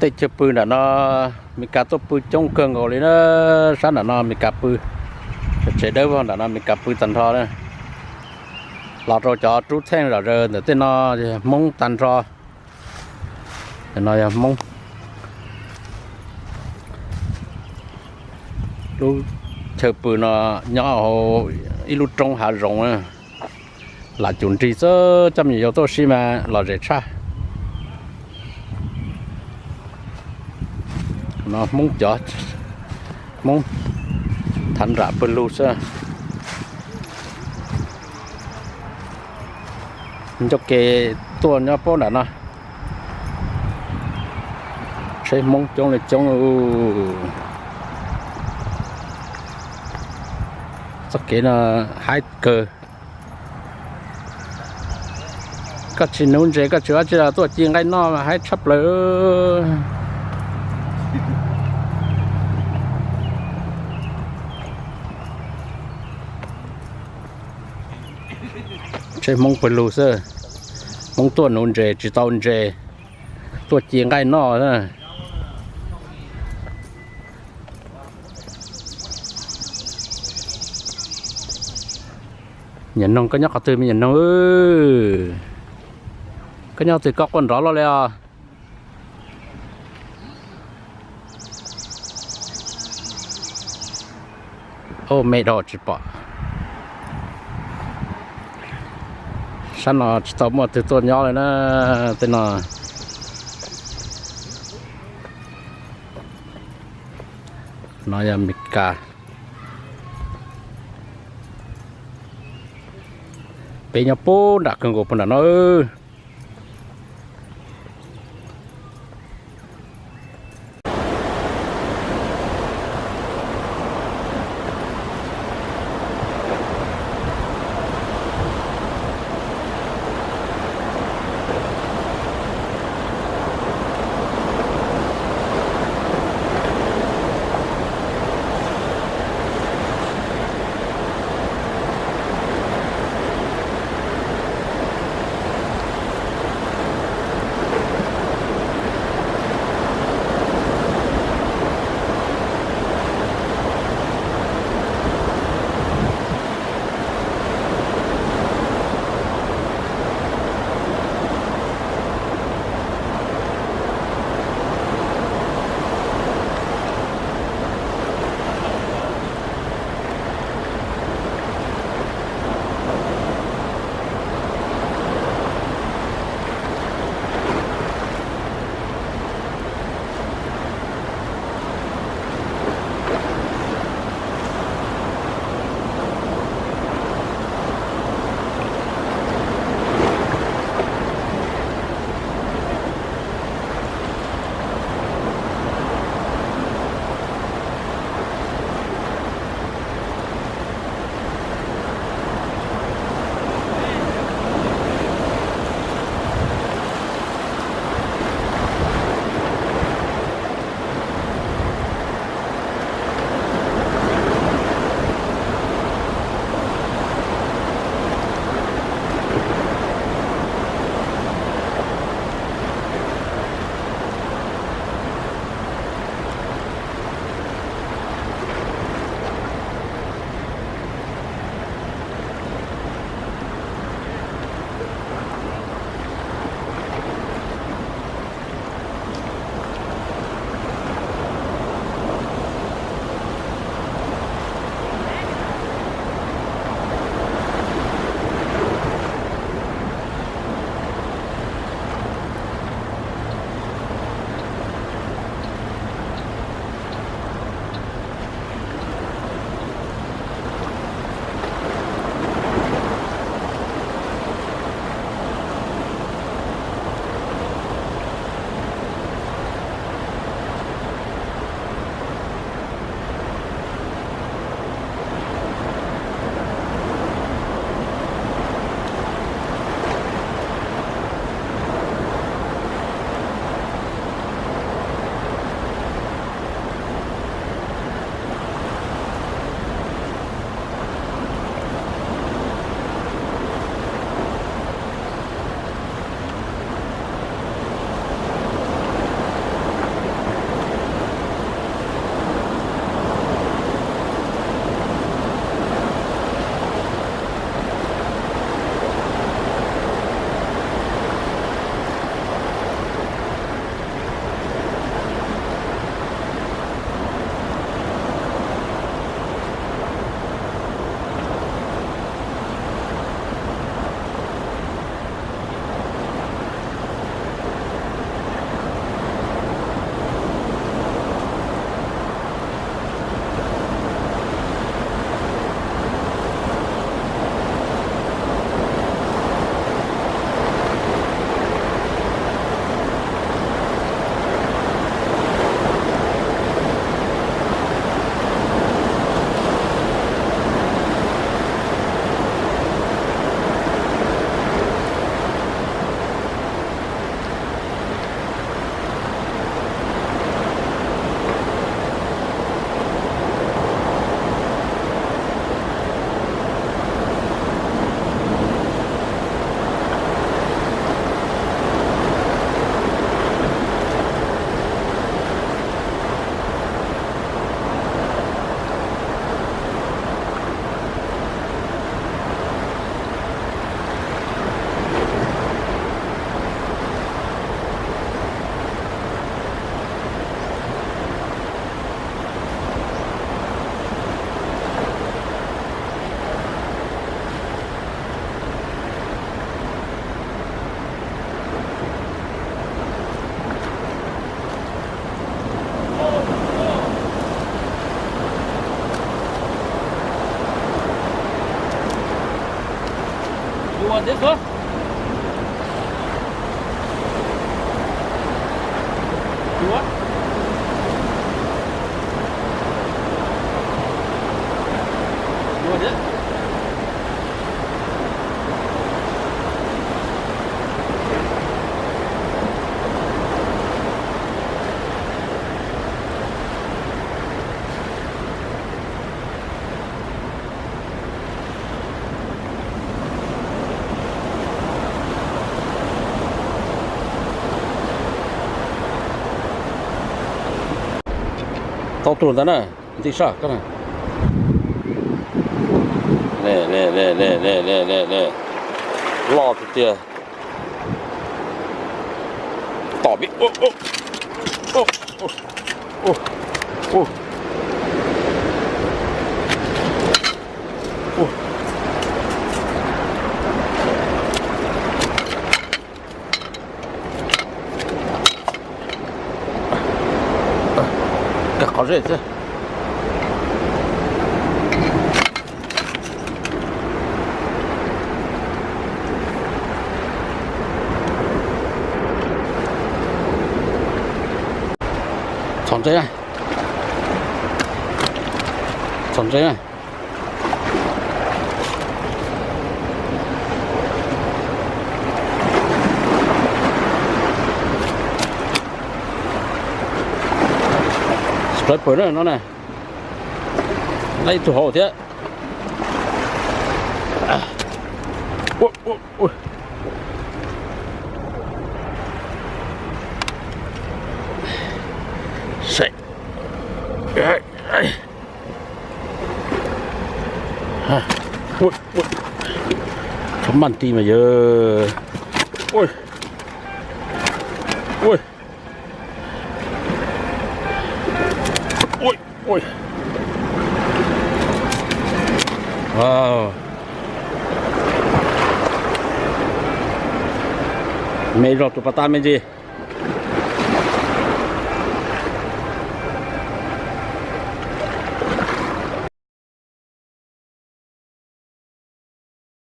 Tej chaw pw nram no Meskas tuaj pw coob kawg nkaus li na. Sab nram no Meskas pw, tsev dawb vog nram no Meskas pw tag nrho na. Los rau cov rub theej zom zaws ntawm tej no, Hmoob tag nrho. No yog Hmoob. Lub chaw pw no nyob hauv ib lub roob hav zoov, lam cum nrig xwb, coj me nyuam yaus tuaj sib mas lom zem tshaj. No Hmoob cov, Hmoob thav nram pawg lug xwb. Ncauj ke tuaj nyob puag nram no, tsheb Hmoob coob li coob. Txoj kev no haib kawg. Koj tsis nuv ntses koj tsis ua tsi los tuaj ci nqaij noj mas haib tshaj plaws. Tsheb Hmoob pawg lug xwb, Hmoob tuaj nuv ntses tsis tau ntses, tuaj ci nqaij noj. Me nyuam noog, koj nyob qhov twg me nyuam noog? Koj nyob twg koj quaj nrov loj li os? Ub, me dhau tsis pom. Sab no tsis tau muaj twg tuaj nyob li na. Tej no, no yog Meskas. Peb nyob puag nram kawg nkaus puag nram no. Ua thiab xwb. Ua. Ua thiab. Tau tus ntawd na, nti saj koj na. Le, le, le, le, le, le, le, le. Loj tiag tiag. Tom pib. Kawg qhov zeb xwb. Txhob ntse na. Txhob ntse na. Sniper na no na. Nqa ib tug hauv thiab. Saib. Txhob maj nti mas yog. Ua, ua, ua. Me zog tus pas tas me ntsis.